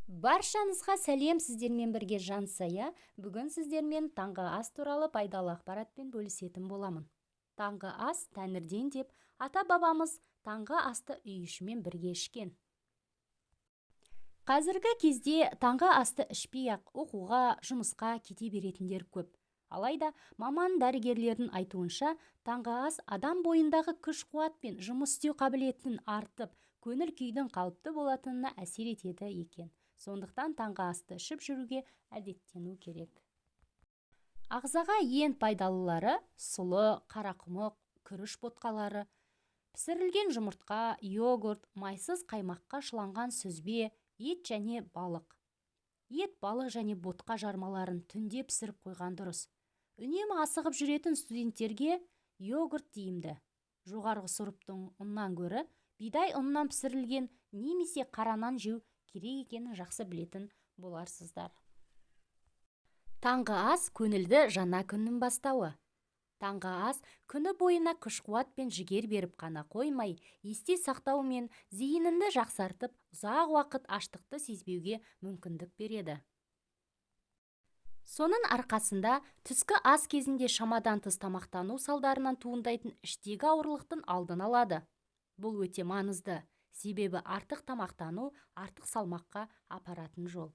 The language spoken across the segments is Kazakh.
Баршаңызға сәлем! Сіздермен бірге Жансая. Бүгін сіздермен таңғы ас туралы пайдалы ақпаратпен бөлісетін боламын. Таңғы ас тәңірден деп ата-бабамыз таңғы асты үй ішімен бірге ішкен. Қазіргі кезде таңғы асты ішпей-ақ оқуға, жұмысқа кете беретіндер көп. Алайда маман дәрігерлердің айтуынша, таңғы ас адам бойындағы күш-қуат пен жұмыс істеу қабілетінің артып, көңіл күйдің қалыпты болатынына әсер етеді екен. Сондықтан таңғы асты ішіп жүруге әдеттену керек. Ағзаға ең пайдалылары сұлы, қарақұмық, күріш ботқалары, пісірілген жұмыртқа, йогурт, майсыз қаймаққа шыланған сүзбе, ет және балық. Ет, балық және ботқа жармаларын түнде пісіріп қойған дұрыс. Үнемі асығып жүретін студенттерге йогурт тиімді. Жоғарғы сұрыптың ұннан гөрі бидай ұнынан пісірілген немесе қара нан жеу керек екенін жақсы білетін боларсыздар. Таңғы ас көңілді жаңа күннің бастауы. Таңғы ас күні бойына күш-қуат пен жігер беріп қана қоймай, есте сақтау мен зейініңді жақсартып, ұзақ уақыт аштықты сезбеуге мүмкіндік береді. Соның арқасында түскі ас кезінде шамадан тыс тамақтану салдарынан туындайтын іштегі ауырлықтың алдын алады. Бұл өте маңызды, себебі артық тамақтану артық салмаққа апаратын жол.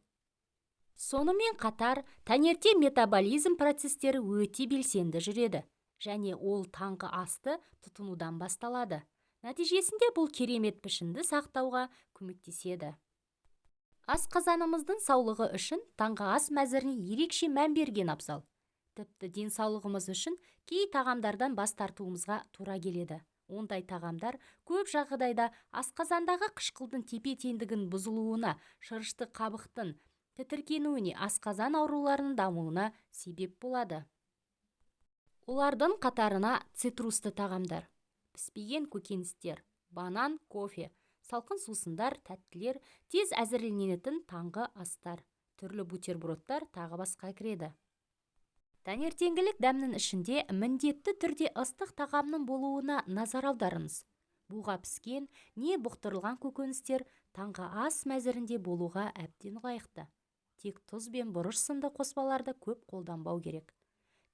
Сонымен қатар, таңертең метаболизм процестері өте белсенді жүреді және ол таңғы асты тұтынудан басталады. Нәтижесінде бұл керемет пішінді сақтауға көмектеседі. Асқазанымыздың саулығы үшін таңғы ас мәзіріне ерекше мән берген абзал. Тіпті денсаулығымыз үшін кей тағамдардан бас тартуымызға тура келеді. Ондай тағамдар көп жағдайда асқазандағы қышқылдың тепе-теңдігінің бұзылуына, шырышты қабықтың тітіркенуіне, асқазан ауруларының дамуына себеп болады. Олардың қатарына цитрусты тағамдар, піспеген көкөністер, банан, кофе, салқын сусындар, тәттілер, тез әзірленетін таңғы астар, түрлі бутербродтар тағы басқа кіреді. Таңертеңгілік дәмнің ішінде міндетті түрде ыстық тағамның болуына назар аударыңыз. Буға піскен, не бұқтырылған көкөністер таңғы ас мәзірінде болуға әбден лайықты. Тек тұз бен бұрыш сынды қоспаларды көп қолданбау керек.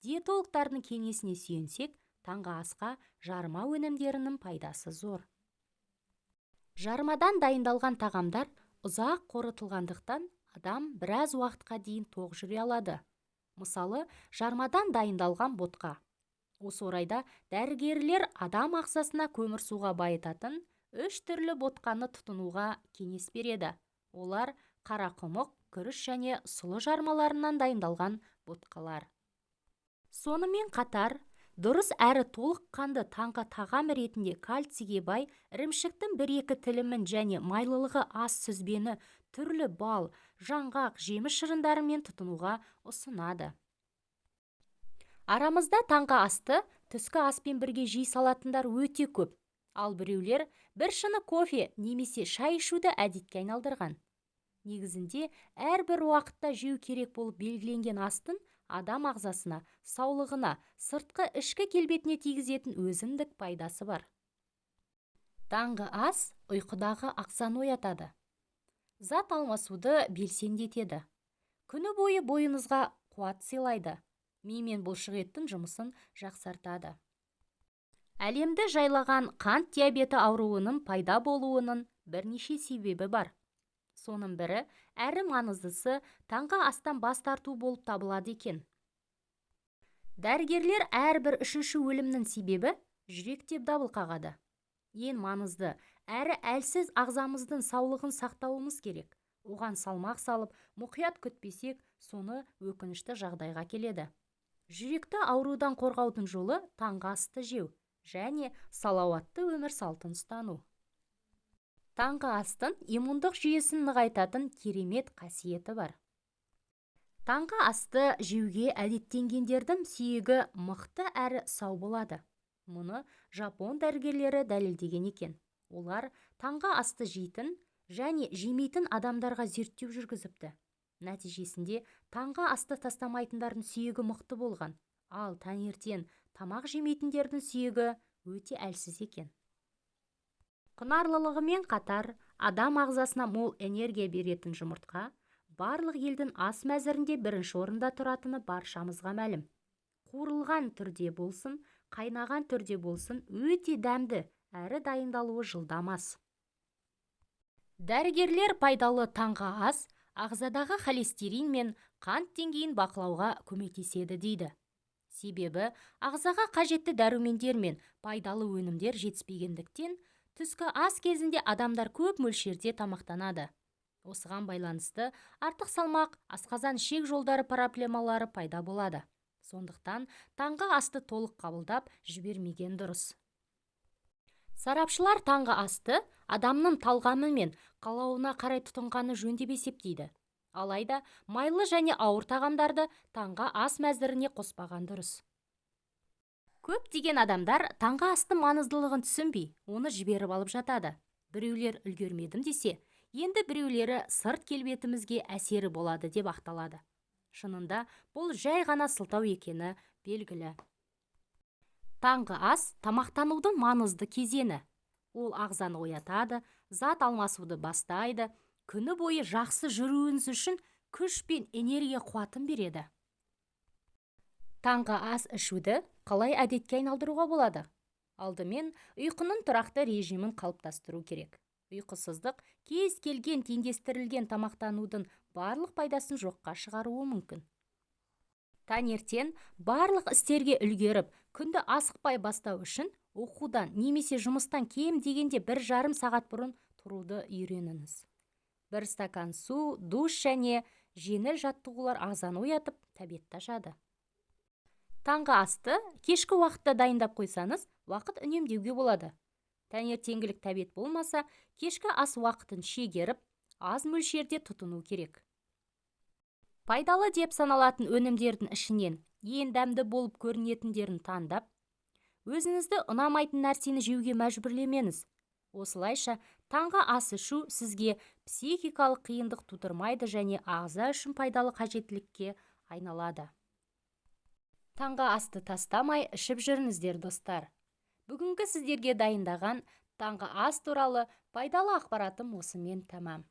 Диетологтардың кеңесіне сүйенсек, таңғы асқа жарма өнімдерінің пайдасы зор. Жармадан дайындалған тағамдар ұзақ қорытылғандықтан адам біраз уақытқа дейін тоқ жүре алады. Мысалы, жармадан дайындалған ботқа. Осы орайда дәрігерлер адам ағзасына көмірсуға байытатын үш түрлі ботқаны тұтынуға кеңес береді. Олар қарақұмық, күріш және сұлы жармаларынан дайындалған ботқалар. Сонымен қатар, дұрыс әрі толыққанды таңғы тағам ретінде кальцийге бай ірімшіктің бір-екі тілімін және майлылығы аз сүзбені түрлі бал, жаңғақ, жеміс шырындарымен тұтынуға ұсынады. Арамызда таңғы асты түскі аспен бірге жей салатындар өте көп. Ал біреулер бір шыны кофе немесе шай ішуді әдетке айналдырған. Негізінде әрбір уақытта жеу керек болып белгіленген астың адам ағзасына, саулығына, сыртқы ішкі келбетіне тигізетін өзіндік пайдасы бар. Таңғы ас ұйқыдағы ағзаны оятады. Зат алмасуды белсендетеді. Күні бойы бойыңызға қуат сыйлайды. Ми мен бұлшық еттің жұмысын жақсартады. Әлемді жайлаған қант диабеті ауруының пайда болуының бірнеше себебі бар. Соның бірі, әрі маңыздысы, таңғы астан бас тарту болып табылады екен. Дәрігерлер әрбір үшінші өлімнің себебі жүрек деп дабыл қағады. Ең маңызды, әрі әлсіз ағзамыздың саулығын сақтауымыз керек. Оған салмақ салып, мұқият күтпесек, соны өкінішті жағдайға келеді. Жүректі аурудан қорғаудың жолы таңғы асты жеу және салауатты өмір салтын ұстану. Таңғы астың иммундық жүйесін нығайтатын керемет қасиеті бар. Таңғы асты жеуге әдеттенгендердің сүйегі мықты әрі сау болады. Мұны жапон дәрігерлері дәлелдеген екен. Олар таңғы асты жейтін және жемейтін адамдарға зерттеу жүргізіпті. Нәтижесінде таңғы асты тастамайтындардың сүйегі мықты болған, ал таңертең тамақ жемейтіндердің сүйегі өте әлсіз екен. Құнарлылығымен қатар, Адам ағзасына мол энергия беретін жұмыртқа барлық елдің ас мәзірінде бірінші орында тұратыны баршамызға мәлім. Қуырылған түрде болсын, қайнаған түрде болсын, өте дәмді әрі дайындалуы жылдам ас. Дәрігерлер пайдалы таңғы ас ағзадағы холестерин мен қант деңгейін бақылауға көмектеседі дейді. Себебі ағзаға қажетті дәрумендер мен пайдалы өнімдер жетіспегендіктен түскі ас кезінде адамдар көп мөлшерде тамақтанады. Осыған байланысты артық салмақ, асқазан-ішек жолдары проблемалары пайда болады. Сондықтан таңғы асты толық қабылдап жібермеген дұрыс. Сарапшылар таңғы асты адамның талғамы мен қалауына қарай тұтынғаны жөн деп есептейді. Алайда майлы және ауыр тағамдарды таңғы ас мәзіріне қоспаған дұрыс. Көптеген адамдар таңғы астың маңыздылығын түсінбей, оны жіберіп алып жатады. Біреулер үлгермедім десе, енді біреулері сырт келбетімізге әсері болады деп ақталады. Шынында бұл жай ғана сылтау екені белгілі. Таңғы ас тамақтанудың маңызды кезеңі. Ол ағзаны оятады, зат алмасуды бастайды, күні бойы жақсы жүруіңіз үшін күш пен энергия қуатын береді. Таңғы ас ішуді қалай әдетке айналдыруға болады? Алдымен ұйқының тұрақты режимін қалыптастыру керек. Ұйқысыздық кез келген теңдестірілген тамақтанудың барлық пайдасын жоққа шығаруы мүмкін. Таңертең барлық істерге үлгеріп, күнді асықпай бастау үшін оқудан немесе жұмыстан кем дегенде 1,5 сағат бұрын тұруды үйреніңіз. 1 стакан су, душ және жеңіл жаттығулар ағзаны оятып, тәбетті ашады. Таңғы асты кешкі уақытта дайындап қойсаңыз, уақыт үнемдеуге болады. Таңертеңгілік тәбет болмаса, кешкі ас уақытын шегеріп, аз мөлшерде тұтыну керек. Пайдалы деп саналатын өнімдердің ішінен ең дәмді болып көрінетіндерін таңдап, өзіңізді ұнамайтын нәрсені жеуге мәжбүрлемеңіз. Осылайша, таңғы ас ішу сізге психикалық қиындық тудырмайды және ағза үшін пайдалы қажеттілікке айналады. Таңғы асты тастамай ішіп жүріңіздер, достар. Бүгінгі сіздерге дайындаған таңғы ас туралы пайдалы ақпаратым осымен тәмам.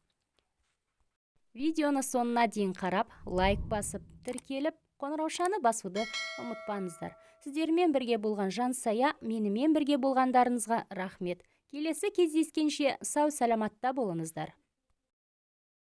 Видеоны соңына дейін қарап, лайк басып, тіркеліп, қоңыраушаны басуды ұмытпаңыздар. Сіздермен бірге болған Жансая, менімен бірге болғандарыңызға рахмет. Келесі кездескенше сау-саламатта болыңыздар.